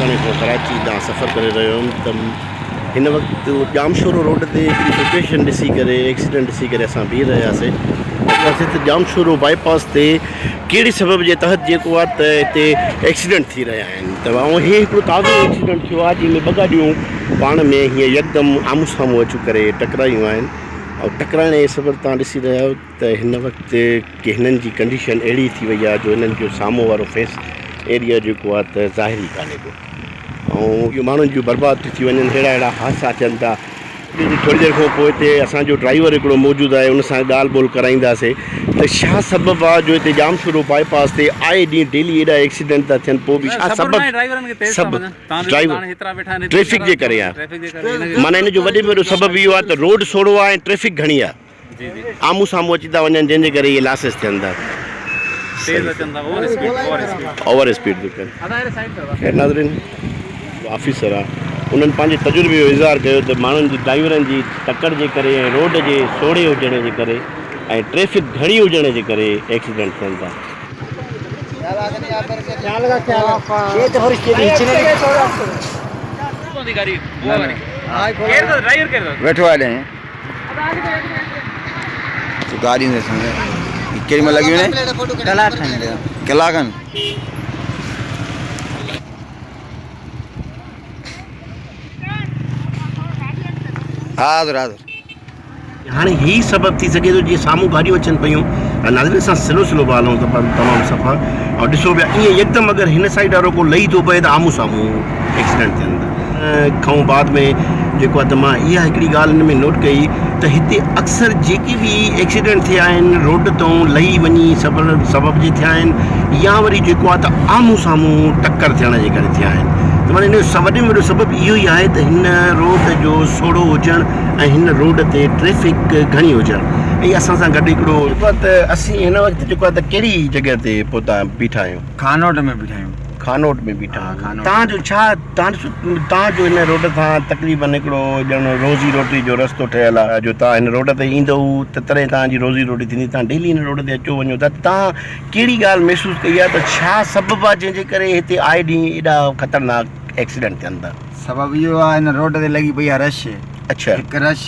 لاڙڪاڻي کان ڪراچي ڏانهن سفر ڪري رهيو هيم ته هن وقت ڄامشورو روڊ تي هڪڙي سچويشن ڏسي ڪري ايڪسيڊنٽ ڏسي ڪري اسان بيهي رهياسي ته ڄامشورو باء پاس تي ڪهڙي سبب جي تحت جيڪو آهي ته هتي ايڪسيڊنٽ ٿي رهيا آهن ته ۽ هي هڪڙو تازو ايڪسيڊنٽ ٿيو آهي جنهن ۾ ٻه گاڏيون پاڻ ۾ هيئن يڪدم آمهون سامهون اچي ڪري ٽڪرايون آهن ۽ ٽڪرائڻ جي سبب تان ڏسي رهيا آهيو ته هن وقت ڪي هنن جي ڪنڊيشن اهڙي ٿي وئي آهي جو هنن جو سامهون وارو فيس ايريا جيڪو آهي ته ظاهر ئي ڪانهي ڪو ۽ اهو ماڻهن جون برباد ٿي ٿي وڃن اهڙا اهڙا حادثا ٿين ٿا ٿوري دير کان پوء هتي اسان جو ڊرائيور هڪڙو موجود آهي ان سان ڳالهه ٻولهه ڪرائينداسي ته ڇا سبب آهي جو هتي ڄامشورو باء پاس تي آئي ڏينهن ڊيلي ايڏا ايڪسيڊنٽ ٿا ٿين پوء به ڇا سبب سب ڊرائيور ٽريفڪ جي ڪري آهي معنيٰ ان جو وڏي ۾ وڏو سبب اهو آهي ته روڊ سوڙهو آهي ۽ ٽريفڪ گهڻي آهي آمهون سامهون اچي ٿا وڃن جنهن جي ڪري اهي لاسز ٿين ٿا. تيز اچن ٿا over speed over speed. Over speed ٿي ڪن. خير ناظرين آفيسر آ انهن پنهنجي تجربي جو اظهار ڪيو ته ماڻهن جي ڊرائيورن جي تڪڙ جي ڪري ۽ روڊ جي سوڙهي هجڻ جي ڪري ۽ ٽريفڪ گهڻي هجڻ جي ڪري ايڪسيڊنٽ ٿين ٿا. ويٺو آهي ڏهين گاڏيون ڪيڏي مهل لڳيون آهن ڪلاڪ کن ڪلاڪ کن حاضر حاضر هاڻي هي سبب ٿي سگهي ٿو جيئن سامهون گاڏيون اچن پيون ۽ ناظرين اسان سلو سلو پيا هلون ته تمام صفا ۽ ڏسو پيا ائين يڪدم اگر هن سائيڊ وارو ڪو لهي ٿو پئي ته آمهون سامهون ايڪسيڊنٽ ٿين ٿا کان بعد ۾ جيڪو آهي ته مان اها هڪڙي ڳالهه هن ۾ نوٽ ڪئي ته هتي اڪثر جيڪي به ايڪسيڊنٽ ٿيا آهن روڊ تون لهي وڃي سبب سبب جي ٿيا آهن يا وري جيڪو آهي ته آمهون سامهون ٽڪر ٿيڻ جي ڪري ٿيا آهن ته معني ان جو وڏي ۾ وڏو سبب اهو ئي آهي ته هن روڊ جو سوڙهو هجڻ ۽ هن روڊ تي ٽريفڪ گهڻي هجڻ ۽ اسان سان گڏ هڪڙو جيڪو آهي ته اسين هن وقت جيڪو آهي ته ڪهڙي جڳهه تي پهتا بيٺا آهيون؟ خانوٽ ۾ بيٺا آهيون. خانوٽ ۾ بيٺا آهيون. تان جو ڇا تان ڏسو تان جو هن روڊ سان تقريبن هڪڙو ڄڻ روزي روٽي جو رستو ٺهيل آهي جو تان هن روڊ تي ايندؤ ته تڏهن تان جي روزي روٽي ٿيندي تان ڊيلي هن روڊ تي اچو وڃو ٿا تان ڪهڙي ڳالهه محسوس ڪئي آهي ته ڇا سبب آهي جنهن جي ڪري هتي آئي ڏينهن ايڏا خطرناڪ ايڪسيڊنٽ ٿين ٿا. سبب اهو آهي هن روڊ تي لڳي پئي آهي رش. اڇا. هڪ رش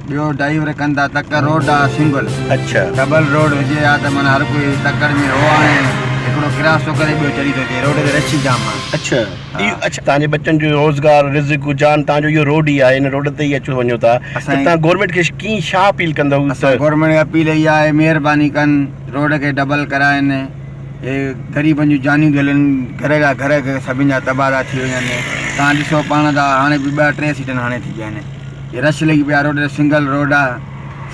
ٻيو ڊرائيور ڪن ٿا تڪڙ روڊ آ سنگل. اڇا. ڊبل روڊ هجي ها ته معنيٰ هر ڪوئي تڪڙ ۾ هو هاڻي هڪڙو ڪراس ٿو ڪري ٻيو چڙهي ٿو اچي روڊ تي رش ئي جام آ. اڇا اهو اڇا توهان جي ٻچن جو روزگار رزق جان توهان جو اهو روڊ ئي آهي ان روڊ تي ئي اچو وڃو ٿا ته توهان گورنمينٽ کي ڪيئن ڇا اپيل ڪندؤ ته. اسان گورنمينٽ کي اپيل اها آهي مهرباني ڪن روڊ کي ڊبل ڪرائن هي غريبن جون جانيون ٿيون هلن گهر جا گهر سڀن جا تباهه ٿا ٿي وڃن توهان ڏسو پاڻ ٿا هاڻي به ٻه ٽي سيٽن هاڻي ٿي پيا آهن هي رش لڳي پئي آهي روڊ تي سنگل روڊ آهي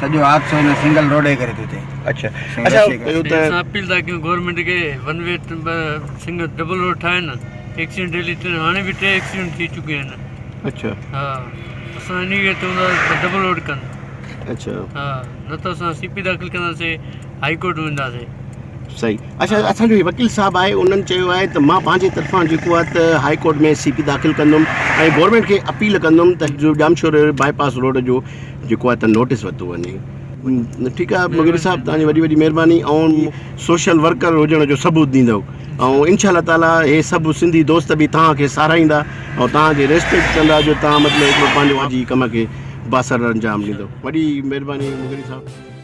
سڄو حادثو هن سنگل روڊ جي ڪري ٿو ٿئي. اڇا اڇا ڪيو ته. اسان اپيل ٿا ڪيون گورنمينٽ کي one way single double road ٺاهن ايڪسيڊنٽ ڊيلي ٿين هاڻي به ٽي ايڪسيڊنٽ ٿي چڪيا آهن. اڇا. ها اسان انهي کي چون ٿا ته ڊبل روڊ ڪن. اڇا. ها نه ته اسان سي پي داخل ڪنداسي هائي ڪورٽ وينداسي. صحيح اڇا اسان جو هي وڪيل صاحب آهي انهن چيو آهي ته مان پنهنجي طرفان جيڪو آهي ته هائي ڪورٽ ۾ سي پي داخل ڪندم ۽ گورنمينٽ کي اپيل ڪندم ته جو ڄامشوري باء پاس روڊ جو جيڪو آهي ته نوٽس ورتو وڃي ٺيڪ آهي مغربي صاحب توهان جي وڏي وڏي مهرباني ۽ سوشل ورڪر هجڻ جو ثبوت ڏيندو ۽ انشاء الله تعالي هي سڀ سنڌي دوست به توهان کي ساراهيندا ۽ توهان کي ريسپيڪٽ ڪندا جو توهان مطلب هڪڙو پنهنجو جي ڪم کي بااثر انجام ڏيندو وڏي مهرباني مغربي صاحب.